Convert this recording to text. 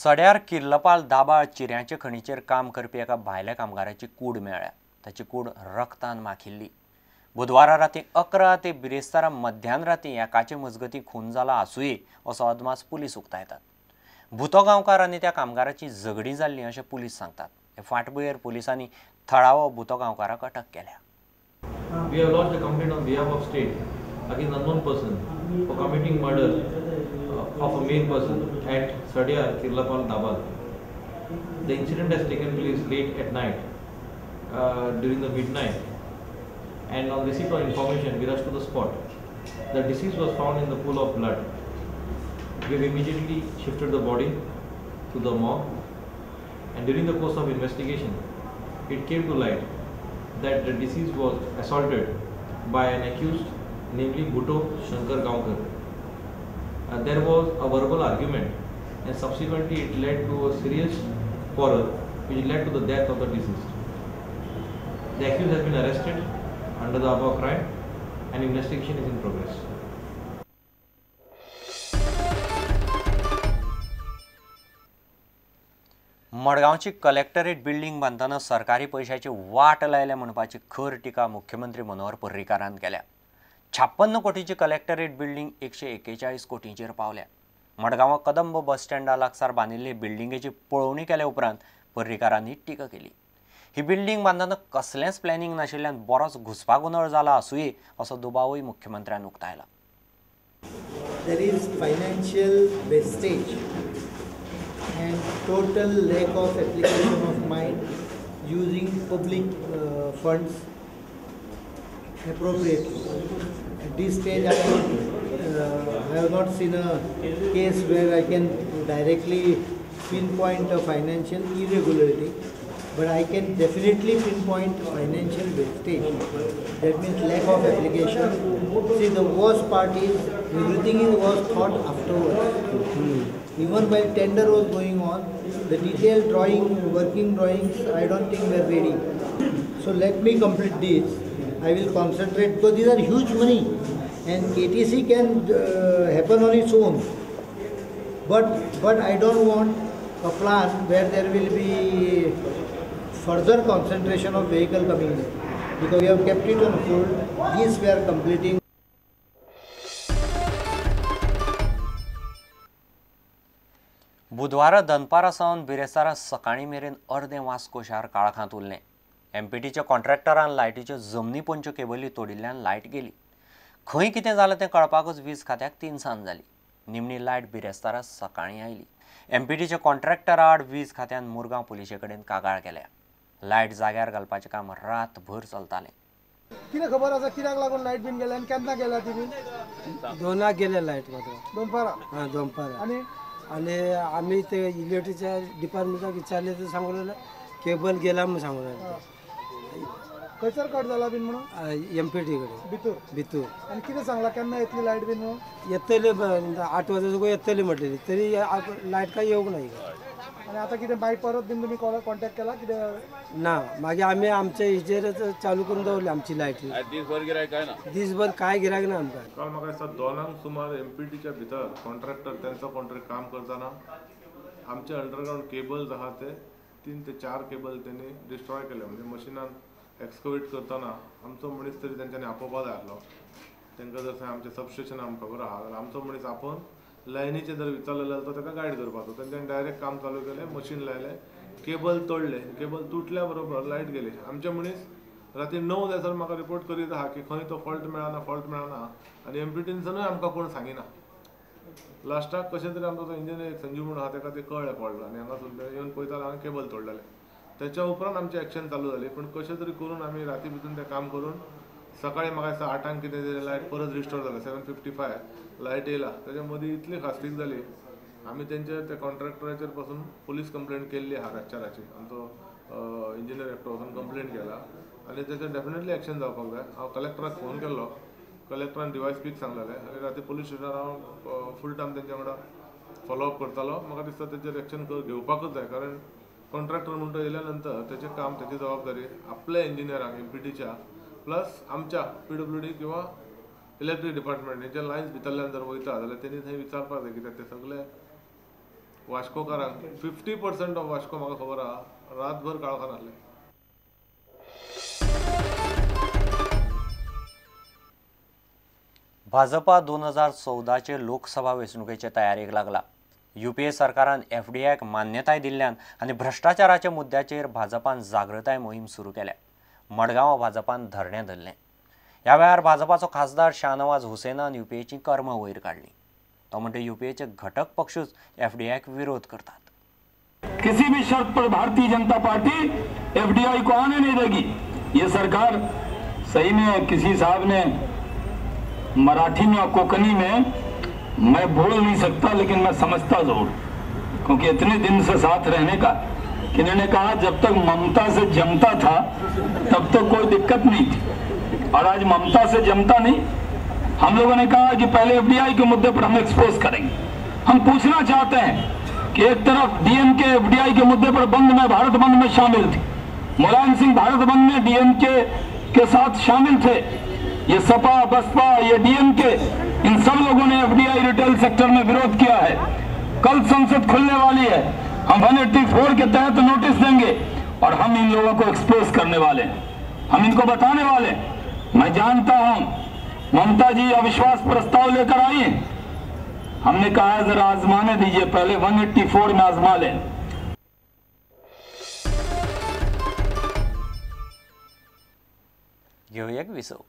सड्यार किर्लपाल दाबाळ चिऱ्यांचे खणीचेर काम करपी एका भायल्या कामगाराची कूड मेळ्ळ्या. ताची कूड रक्तान माखिल्ली. बुधवारा राती 11 ते बिरेस्तारा मध्यान राती एकाचे मजगती खून जाला आसुये असो अदमास पुलीस उक्तायतात. भुतो गांवकार आनी त्या कामगाराची झगडीं जाल्ली अशें पुलीस सांगतात. हे फाटभुंयेर पुलिसांनी थळावो भुतो गांवकाराक अटक केल्या. We have lodged a complaint on behalf of state against unknown person for committing murder of a male person at Sadyar, Kirlapal, Dabal. The incident has taken place late at night, during the midnight, and on receipt of information we rushed to the spot. The deceased was found in the pool of blood. We have immediately shifted the body to the morgue, and during the course of investigation it came to light that the deceased was assaulted by an accused, namely Bhutto Shankar Gaonkar. There was a verbal argument, and subsequently it led to a serious quarrel which led to the death of the deceased. The accused has been arrested under the above crime and investigation is in progress. मडगांवची collectorate building बांदतना सरकारी पयशाची वाट लायल्या म्हणपाची खर टिका मुख्यमंत्री मनोहर पर्रीकारान केल्या. 56 कोटीची कलेक्टरेट बिल्डिंग 141 कोटींचेर पावल्या. मडगांवां कदंब बस स्टँडा लागसार बांदिल्ले बिल्डिंगेची पळोवणी केल्या उपरांत पर्रीकारांनी टिका केली. ही बिल्डिंग बांदतना कसलेंच प्लॅनिंग नाशिल्ल्यान बरोच घुस्पागोंदळ जाला आसुये असो दुबावूय मुख्यमंत्र्यान उक्तायला. There is financial wastage and total lack of application of mind using public funds appropriately. At this stage, I have not seen a case where I can directly pinpoint a financial irregularity, but I can definitely pinpoint financial wastage. That means lack of application. See, the worst part is everything was thought afterwards. Even while tender was going on, the detailed drawing, working drawings, I don't think were ready. So let me complete this. I will concentrate because these are huge money, and KTC can happen on its own. But I don't want a plan where there will be further concentration of vehicle coming in, because we have kept it on hold. This we are completing. बुधवारा दनपारा सावन बिरेस्तारा सकाळीं मेरेन अर्दें वास्को शार काळखांत उरलें. एमपीटीच्या कॉन्ट्रॅक्टरान लायटीच्यो जमनी पोंदच्यो केबली तोडिल्ल्यान लायट गेली. खंय कितें जालें तें कळपाकूच वीज खात्याक तिनसांज जाली. निमणी लायट बिरेस्तारा सकाळीं आयली. एमपीटीच्या कॉन्ट्रॅक्टरा आड वीज खात्यान मुरगांव पुलिशे कडेन कागाळ केल्या. लायट जाग्यार घालपाचें काम रातभर चलतालें. कितें खबर आसा कित्याक लागून लायट बीन गेल्या आनी केन्ना गेल्या ती बीन? दोनाक गेल्या लायट मात्र. दनपारा? हां, दनपारा. आनी आनी आमी ते इलेक्ट्रिकच्या डिपार्टमेंटाक विचारले तर सांगू लागले केबल गेला म्हणून सांगू लागले. खंयसर कट जाला बीन म्हणून? एमपीटी कडेन भितर भितर. आनी कितें सांगला केन्ना येतली लायट बीन म्हणून? येतली, 8 वाजता येतली म्हटलेली, तरी लायट काय येवंक ना. आनी आतां कितें मागीर परत बीन तुमी कॉन्टेक्ट केला कितें ना? मागीर आमी आमच्या हेजेरच चालू करून दवरली आमची लायट. दिसभर गिरायक काय ना? दिसभर काय गिरायक ना आमकां. काल म्हाका दिसता 2 सुमार एमपीटीच्या भितर कॉन्ट्रॅक्टर तेंचो कॉन्ट्रॅक्ट काम करतना आमचे अंडरग्रावंड केबल्स आहा ते 3 ते 4 केबल तेणी डिस्ट्रॉय केले. म्हणजे मशिनान एक्सकवेट करतना आमचो मनीस तरी तेंच्यांनी आपोवपा जाय आसलो. तेंकां जर आमचें सबस्टेशन आमकां खबर आहा जाल्यार आमचो मनीस आपोवन लायनीचेर जर विचारलें जाल्यार तो ताका गायड करपाचो. तेंच्यांनी डायरेक्ट काम चालू केलें, मशीन लायलें, केबल तोडलें, केबल तुटल्या बरोबर लायट गेली. आमचे मनीस राती 9 जायसर म्हाका रिपोर्ट करीत आहा की खंय तो फॉल्ट मेळना, फॉल्ट मेळना, आनी एमपीटीनसूनय आमकां कोण सांगिना. लास्टाक कशें तरी आमचो तो इंजिनियर संजीव म्हणून आहा ताका तें कळ्ळें फॉल्ट, आनी हांगा येवन पळयता हांगा केबल तोडलेलें. त्याच्या उपरांत आमची एक्शन चालू जाली. पूण कशें तरी करून आमी राती भितून तें काम करून सकाळी म्हाका दिसता 8 कितें तरी लायट परत रिस्टोर जालें. 7:55 लायट येयला. तेच्या मदीं इतली खास्तीक जाली आमी तेंच्या त्या कॉन्ट्रॅक्टराचेर पासून पुलीस कंप्लेंट केल्ली आहा. रातच्या आमचो इंजिनियर एकटो वचून कंप्लेंट केला आनी तेचेर डेफिनेटली एक्शन जावपाक जाय. हांव कलेक्टराक फोन केल्लो, कलेक्टरान डिवायस पीक सांगलेलें आनी राती पुलीस स्टेशनार हांव फूल टायम तेंच्या वांगडा फॉलोअप करतालो. म्हाका दिसता तेचेर एक्शन घेवपाकूच जाय, कारण कॉन्ट्रॅक्टर म्हणटा येयल्या नंतर तेचें काम, तेची जबाबदारी आपल्या इंजिनियरांक एमपीटीच्या प्लस आमच्या पीडब्ल्यूडी किंवा इलेक्ट्रीक डिपार्टमेंट हेंच्या लायन्स भितरल्यान जर वयता जाल्यार तेणी थंय विचारपाक जाय कित्याक ते सगळे वास्कोकारांक 50% ऑफ वास्को म्हाका खबर आहा रातभर काळखान आसलें. भाजपा 2014चे लोकसभा वेंचणुकेचे तयारेक लागला. यूपीए सरकारान एफडीआयक मान्यताय दिल्ल्यान आनी भ्रश्टाचाराच्या मुद्द्याचेर भाजपान जागृताय मोहीम सुरू केल्या. मडगांवां भाजपान धरणें धरलें. ह्या वेळार भाजपाचो खासदार शाहनवाज हुसेनान यूपीएची कर्मां वयर काडली. तो म्हणटा यूपीएचे घटक पक्षूच एफडीआयक विरोध करतात. किसी भी शर्त पर भारतीय जनता पार्टी एफडीआई को आने नहीं देगी. ये सरकार सही में किसी साहब ने मराठी में और कोकनी में, मैं बोल नहीं सकता लेकिन मैं समझता जरूर, क्योंकि इतने दिन से साथ रहने का, कि इन्होंने कहा जब तक ममता से जमता था तब तक कोई दिक्कत नहीं थी, और आज ममता से जमता नहीं. हम लोगों ने कहा कि पहले एफडीआई के मुद्दे पर हम एक्सपोज करेंगे. हम पूछना चाहते हैं कि एक तरफ डीएमके एफडीआई के मुद्दे पर बंद में, भारत बंद में शामिल थी, मुलायम सिंह भारत बंद में डीएमके के साथ शामिल थे, ये सपा बसपा ये डीएमके, इन सब लोगों ने एफडीआई रिटेल सेक्टर में विरोध किया है. कल संसद खुलने वाली है, हम 184 के तहत नोटिस देंगे और हम इन लोगों को एक्सपोज करने वाले हैं, हम इनको बताने वाले हैं. मैं जानता हूं ममता जी अविश्वास प्रस्ताव लेकर आई हैं, हमने कहा जरा आजमाने दीजिए, पहले 184 में आजमा लें. घेऊया विसव.